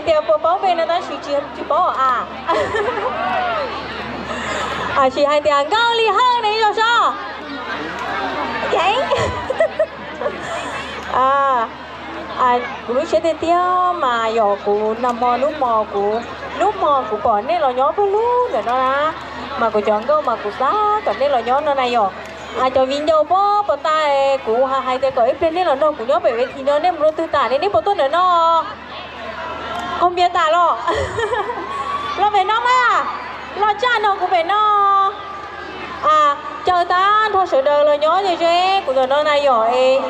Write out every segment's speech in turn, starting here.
Tias puas paub npe no tab sis tsis paub a. Tsis hais tias Nkauj Lis Hawj ne, ib zaug sob. Kuv lub siab tiag tiag mas yog kuv nag hmo hnub hmo kuv, hnub hmo kuv pom nej los nyob pawg lug ntawm no na, mas kuv cov nkauj mas kuv xav kom nej los nyob no na yom. Cov viv ncaus puag pem tas, kuv hais tias kom ib pliag nej los nrog kuv nyob pem ves thi no, nej mus rau twg tas ne, nej puas tuaj ntawm no? Qaug npias tas los? Los pem no mas, los tsa nrog kuv pem no. Caw tag nrho sawv daws los nyob ze ze kuv ntawm no na yom. Es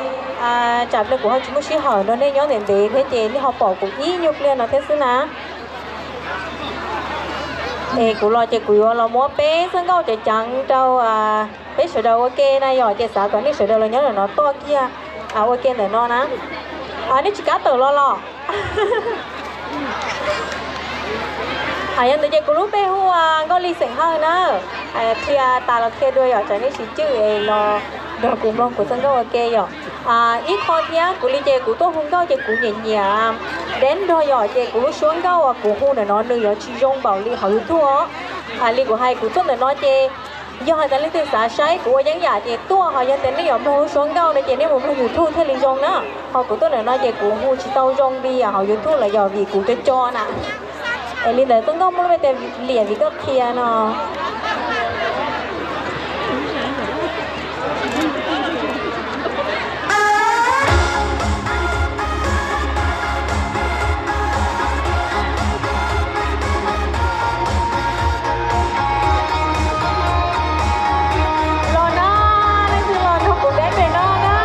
tsam pliag kuv ho tsis muaj sij hawm nrog nej nyob ntev ntev thiab ces nej ho pom kuv ib nyuag pliag no thiab xwb na. Es kuv los ces kuv yuav los muab peb txoj nkauj ceev ceev rau peb sawv daws ua ke na yom, ces xav kom nej sawv daws los nyob ntawm no tuaj kiag ua ke ntawm no na. Nej tsis kam tawm los los? Yog ntawd ces kuv lub npe hu Nkauj Lis xeem Hawj na. Qhia tas los qhia dua yom, tsam nej tsis cwj es los nrog kuv mloog kuv txoj nkauj ua ke yom. Ib qho thiab kuv li ces kuv tuaj hu nkauj ces kuv nyiam nyiam deb nrog yom, ces kuv lub suab nkauj uas kuv hu ntawm no nws yuav tsis zoo npaum li hauv YouTube os. Li kuv hais kuv tuaj ntawm no ces yog hais tias leej twg xav saib kuv ua yeeb yam ces tuaj, ho yog tias nej yuav mloog lub suab nkauj no ces nej mus mloog YouTube thiaj li zoo na. Ho kuv tuaj ntawm no ces kuv hu tsis tau zoo li hauv YouTube los yog vim kuv co co na. Es li ntawd txoj nkauj muaj lub npe tias Liam Vim Koj Qhia no. Los na, leej twg los nrog kuv deb pem no na.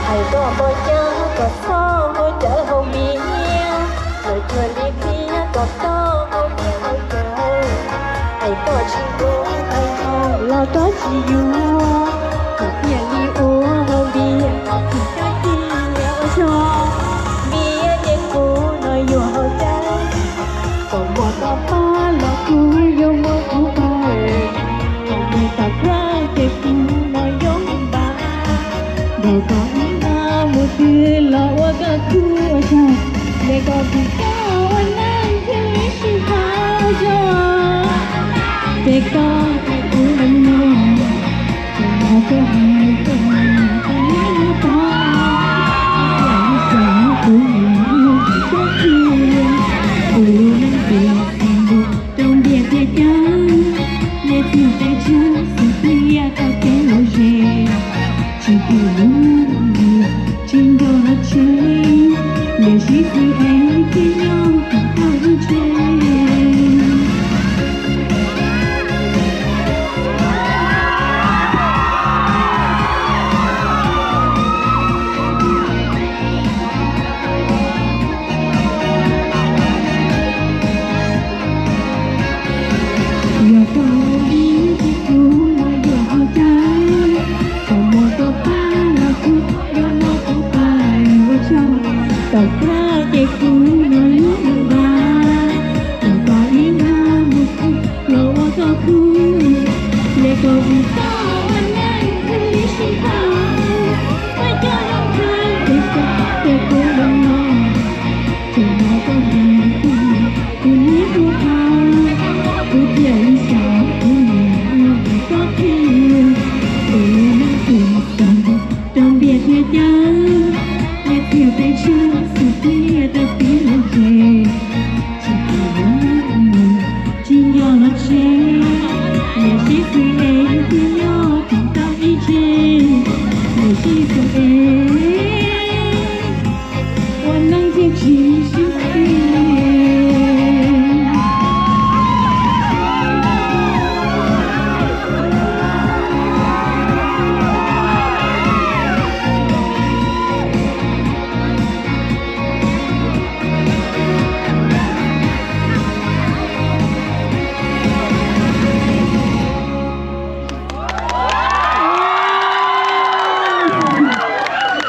Hais koj npau caug koj txhob ua cawv haus npias, lawv cuag li thiab koj txhob ua npias haus cawv. Hais koj tsis hlub hais koj los koj tsis yuav, koj thiaj li ua haus npias, koj thiaj li ua tso npias ces kuv no yuav haus cawv. Koj muaj koj pab los kuv yuav muaj kuv pab, koj muaj koj pab ces kuv no yuav npam. Nrog koj ib nkag mus twg los ua koj khub ua tsaug, es koj vim koj ua neej thiaj li sib haum zog. Ces koj hais kuv los no, ces no koj hais koj hais koj neb mus tod, lam xav kuv mus mus koj khwb, kuv lub neej tiag txhim ntuj rau ntiaj teb cawv, neb txhia peb tsawg xwb pliag tau kev lom zem. Tsis pom lub niam tsis nco los tsev, lawv sib xws es thiaj nyob kom tau ib tse. Yog koj ib txhij kuv los yuav haus cawv, koj muaj koj pab los kuv yuav muaj kuv pab ua tsaug. Tom qab ces kuv no yuav mus npam, nrog koj ib nkag mus twg los ua koj khub, es koj vim koj ua neej thiaj li sib haum, koj coj zoo khawb ces koj tus kuv los no. Ces no koj hais kuv, kuv neb mus tod, kuv thiaj li xav kuv mus mus koj khwb, kuv lub neej tiag txhim ntuj rau ntiaj teb cawv, neb txhia peb tsawg xwb pliag tau kev lom zem. Tsis pom lub niam tsis nco los tsev, lawv sib xws es thiaj nyob kom tau ib tse, lawv sib xws es ua neej thiaj tsis sib xws.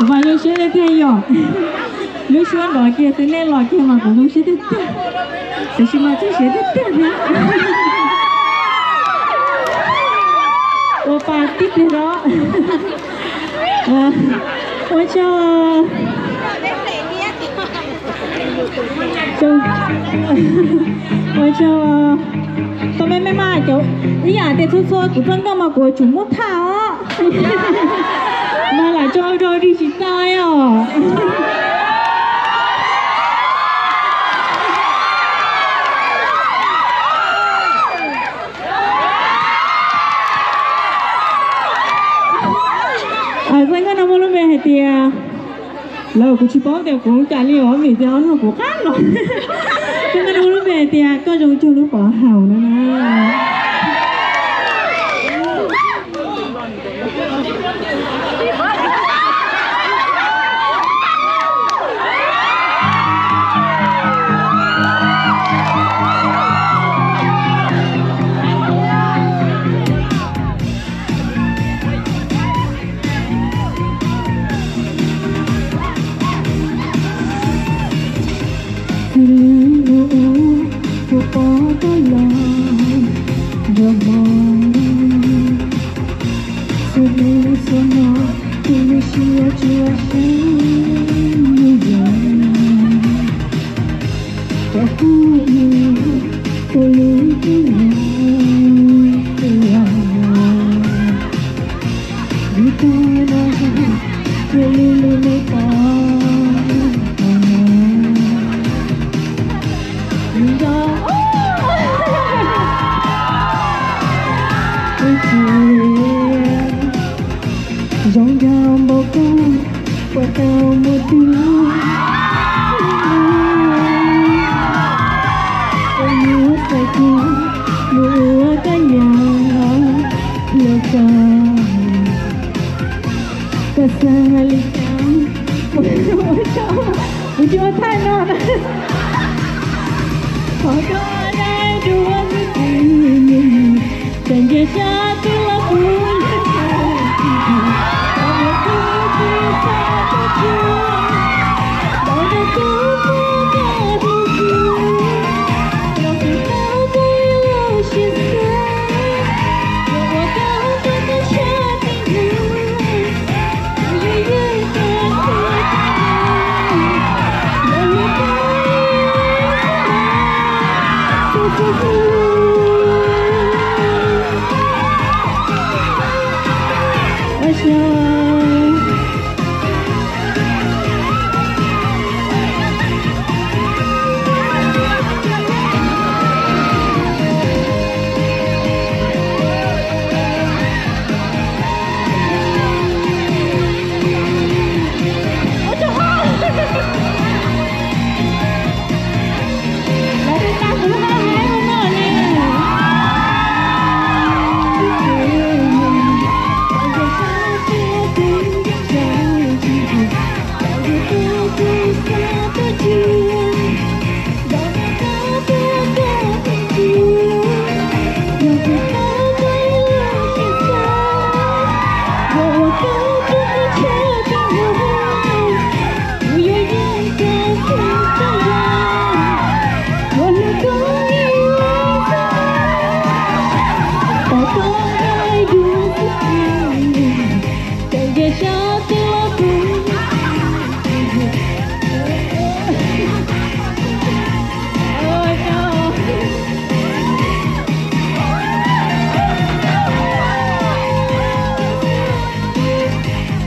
Kuv mas zoo siab tiag tiag yom. Lub suab nrov kiag xwb nej los kiag mas kuv zoo siab tiag tiag. Tiam sis mas txog siav tiag tiag thiab. Ua pa tib pliag no. Ua tsaug. Ua tsaug. Tau me me mas cov ib yam tias txhua txhua kuv txoj nkauj mas kuv yuav tsum muab phaj os. Mas lam tso rau dig tsis tau os. Txoj nkauj no muaj lub npe hais tias, lawv kuv tsis paub tias kuv cas li os vim tias ob no kuv qab los. Txoj nkauj no muaj lub npe hais tias koj zoo cuag lub pov haum no na. Xws li ua ua, ua pov koj los nrog mog. Xws li xub no, tus lub siab tsuas seb mus yos. Cov kuj ib, tus lub kuj yog tus yog. Yus tag no, cia li lub me pov no. Yus nco, ib tsis zoo nkauj npaum koj puas tau muaj twg. Koj yuav txais tus mus ua koj niam los koj, koj xav li cas. Kuv tsis ua thaij no na. Qhov koj dai dua xwb ces, tseem nce sab twg los kuv yeej tsis,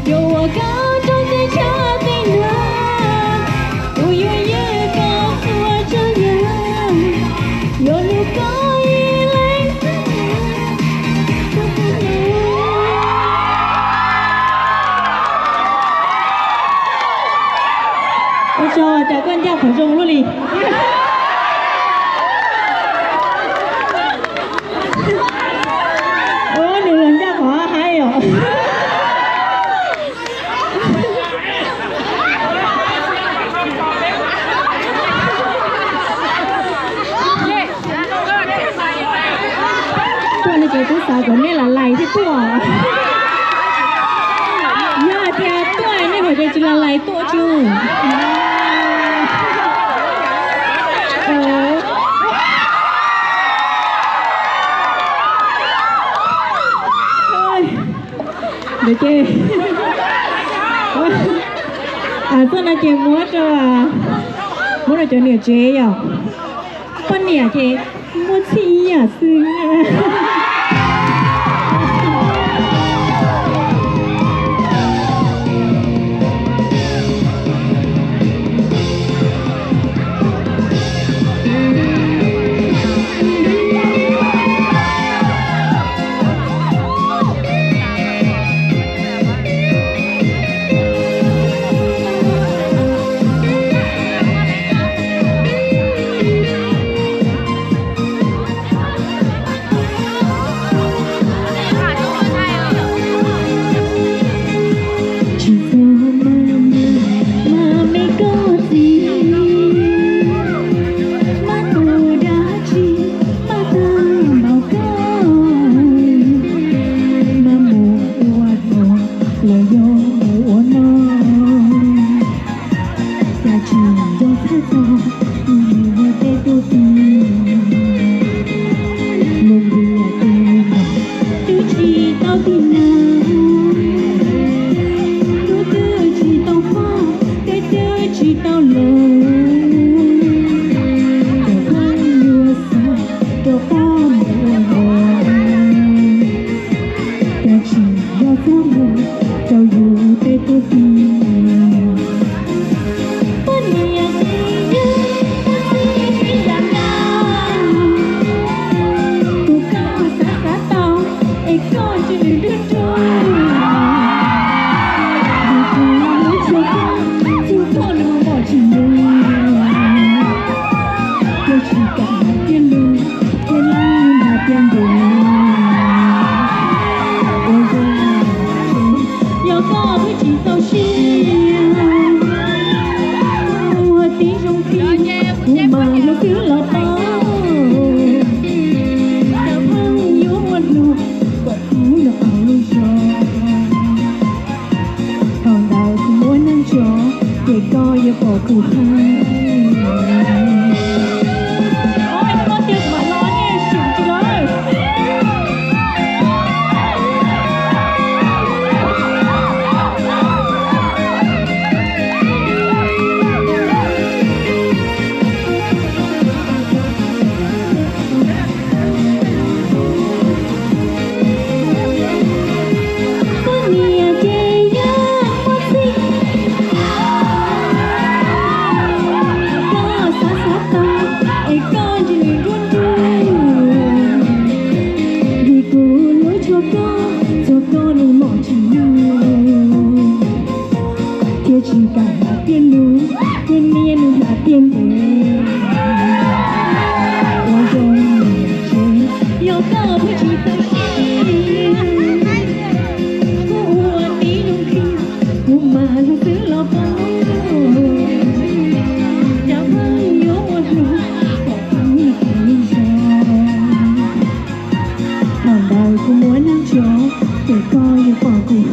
Yuav ua koj rau teb chaws tib neeg, kuv yuav yeej koj ua tsaug yam, yuav hlub koj ib leeg xwb. Ua tsaug, cas koj ncaj qhov zoo luaj li. Ua nws los ncaj qhov haib os. Tuaj no ces kuv xav kom nej lam lais thiab tuaj. Yog hais tias tuaj nej hais tias tsis lam lais tuaj tsis. Ntawd ces, txoj no ces muab rau Muab rau cov niam tsev yom. Poj niam ces muaj txhij yam xwb. Tsis txhob maj maj, maj me koj txiv, maj tus dab tsi, maj tag npaum koj, maj mus ua hluas los yog mus ua noj. Cas tsis nco txhaj txog mus ua tej tub tij, luag ntiag tej twb tsis tau tig na, tub twb tsis tau poj, teb twb tsis tau lawm, cov phooj ywg xav rau koj mus ua hluas. Cas tsis nco txhaj mus rau yus tej tub tij. Poj niam ces yog poj txij yam nkaus, tus koj xav xav tau es koj ntsia nws nruab nrug. Vim tus hlub tshua koj, txhua koj nws mos mos tsis ntuag, koj tsis kam hais tiag lus, thiaj li hais tiag ntuag. Ua zoo, yog koj thiaj tsis txaus siab, ua tib zoo pib, kuv mas hlub xwb los tau, cov phooj ywg yuav muaj hluas kom kuv nrog qhov lub zog. Thaum ntawd kuv muaj neej tso, ces koj yuav pom kuv hais. Poj niam ces yog poj txij, koj xav xav tau es koj ntsia nws nruab nrug, vim kuv hlub tshua koj, txhua koj nws mos tsis ntuag, thiaj tsis kam hais tiag lus, thiaj niaj nws hais tiag ntuag. Ua zoo niam tsev, yog koj thiaj tsis txaus siab, kuv ua tib zoo pib, kuv mas hlub xwb los tau, cov phooj ywg yuav muaj hluas kom kuv nrog qhov lub zog. Thaum ntawd kuv muaj neej tso, ces koj yuav pom kuv